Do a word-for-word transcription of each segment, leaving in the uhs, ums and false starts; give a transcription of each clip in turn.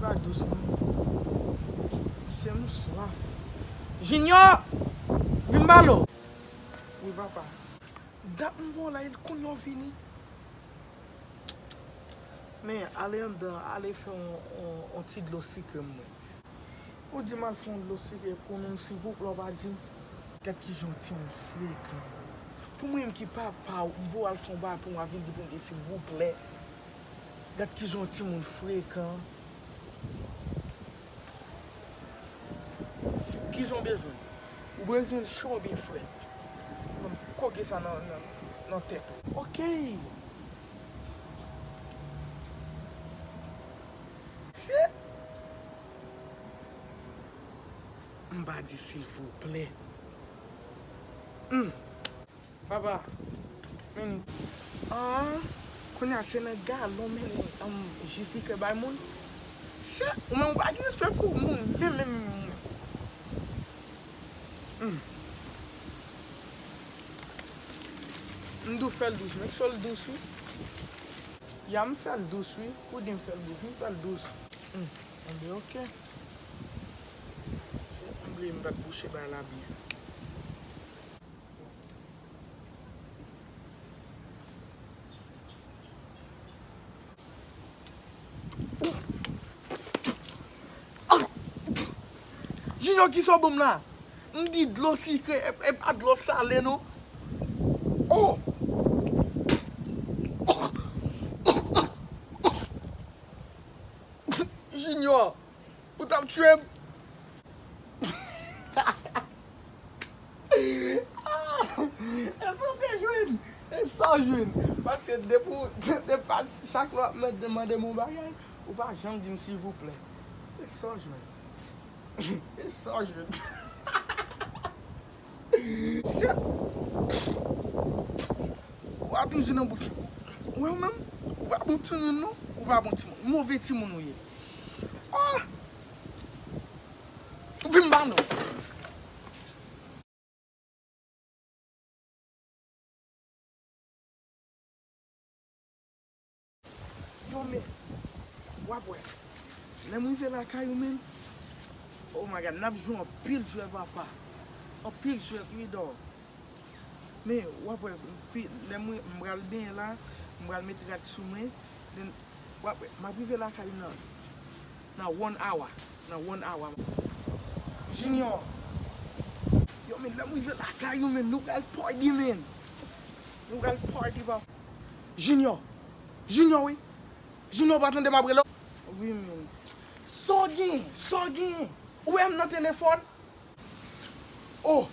Pa dous non. Mesye, m swaf. Junior! Vin ba lo. Wi, papa. Dat m voye la, e kounye a w vini. Men, ale anndan, ale fè on, on, on ti dlo sikre mwen. Ou di m al fè on dlo sikre pou nou, silvouplè, w pa di m. Gad kijan yon timoun frekan. Pou mwen menm ki papa w, m voye al fè on bagay pou mwen, vin di pou m di silvouplè. Gad kijan yon timoun frekan. Kijan w bezwen? Ou bezwen l cho oubyen frèt? Ban m koke sa nan, nan, nan tèt ou. Ok. Se M pa di silvouplè. Hmm. Papa, men. Ah, kounye a se nan galon mennen, um, ji sikre bay moun. Se, ou menm ou pa gen respè pou moun, men, men, men, men. Hmm. M di w fè l dous, make sure l dous, wi. Ya, m fè l dous, wi. Ou di m fè l dous, m fè l dous. Hmm. Anben, ok. Se, m bliye m pa t bouche bagay la byen. Junior, kisa w ban m la? M di dlo sikre, e, e pa dlo sale, non. Oh! Junior, ou t ap tchwe m. E sa w te jwenn? E sa w jwenn? Paske depi w, depi chak lè w ap mande, mande m yon bagay, ou pa janm di m silvouplè. E sa w jwenn? E sa w jwenn? Sèt. Ou a toujou nan bouk. Ou wè ou menm? Ou pa bon timoun non. Ou pa bon timoun. Move timoun ou ye. Oh! Vin ba non. Yo, men, w ap wè. Lè m rive lakay ou, men, oh my God, n ap jwe anpil jwèt, papa. Anpil jwèt, wi, dò. Men, w ap wè, pi, lè m, m pral benyen la, m pral met rad sou mwen, then, w ap wè, m ap rive lakay ou nan, nan one hour, nan one hour. Junior, yo, men, lè m rive lakay ou, men, nou pral party, men. Nou pral party, papa. Junior! Junior, wi! Junior, ou pa tande m ap rele w? Wi, men. Sa w gen? Sa w gen? Ou wè m nan telefòn? Oh!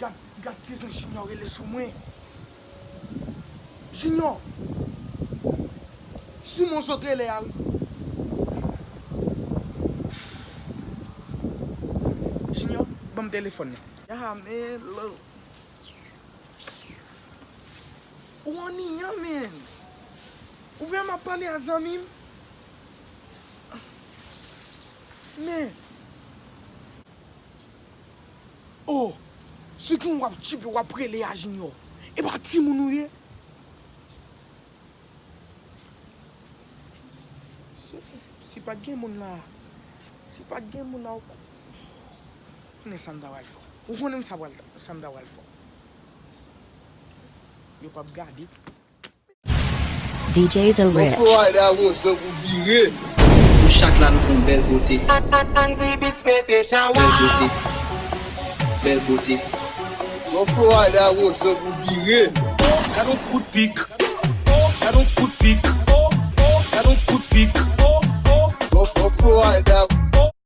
Gad, gad kijan Junior rele sou mwen. Junior! Simon sot rele a, wi. Junior, ban m telefòn nan. Ya, men, lo. Ou anniyan, men. Ou wè m ap pale a zanmi m? Men. Oh, se ki w ap tchipe, w ap rele a Junior. E pa timoun ou ye? Si, si pa t gen moun la, si pa t gen moun la, ou konnen sa m ta pral fè. Ou konnen sa pral, sa m ta pral fè. Yo p ap gade. D Js are rich. Yon florida wozan pou vire. Nou chak la nou gon bèl bote. Andy Beats mete chawa. Bèl bote. Bèl bote. Yon florida wozan pou vire. Gad yon kout pik. Gad yon kout pik.